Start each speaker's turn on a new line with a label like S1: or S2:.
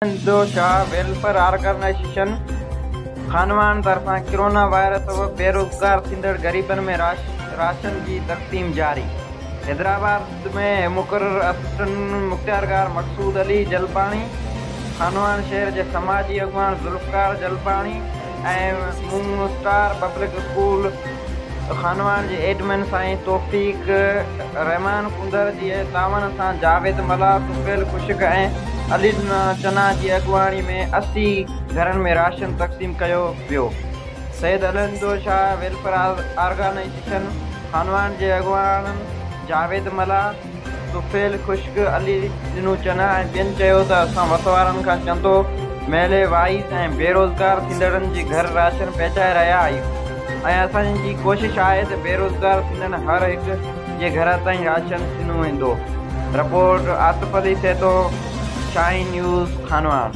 S1: هندو Shah welfare organisation Khanwahan طرفان corona virus سبب بيروزگار ٿيندڙ غريبن ۾ راشن جي تقسيم جاري. حيدرآباد ۾ مقرر اسسٽنٽ مختيارڪار مقصود علي جلباڻي، خانواهڻ شهر جي سماجي اڳواڻ Zulfiqar Jalbani ۽ moon star public school Khanwahan جي ايڊمن سائين توفيق الرحمان ڪنڌر جي تعاون سان جاويد ملاح، طفيل خشڪ ۽ علي چنا جي اڳواڻي ۾ 80 گهرن ۾ راشن تقسيم ڪيو ويو. سيد الهندو شاهه ويلفيئر آرگنائيزيشن خانواهڻ جي اڳواڻن جاويد ملاح، طفيل خشڪ، علي ڏنو چنا ۽ ٻين چيو ته اسان وس وارن کان چندو محلي وائيز ۽ بيروزگار ٿيندڙن جي گهر راشن پهچائي رهيا آهيون ۽ اسان جي ڪوشش آهي ته بيروزگار ٿيندڙ هر هڪ جي گهر تائين راشن ڏنو ويندو. Report, Asif Ali Sahito, Shaheen news, Khanwahan.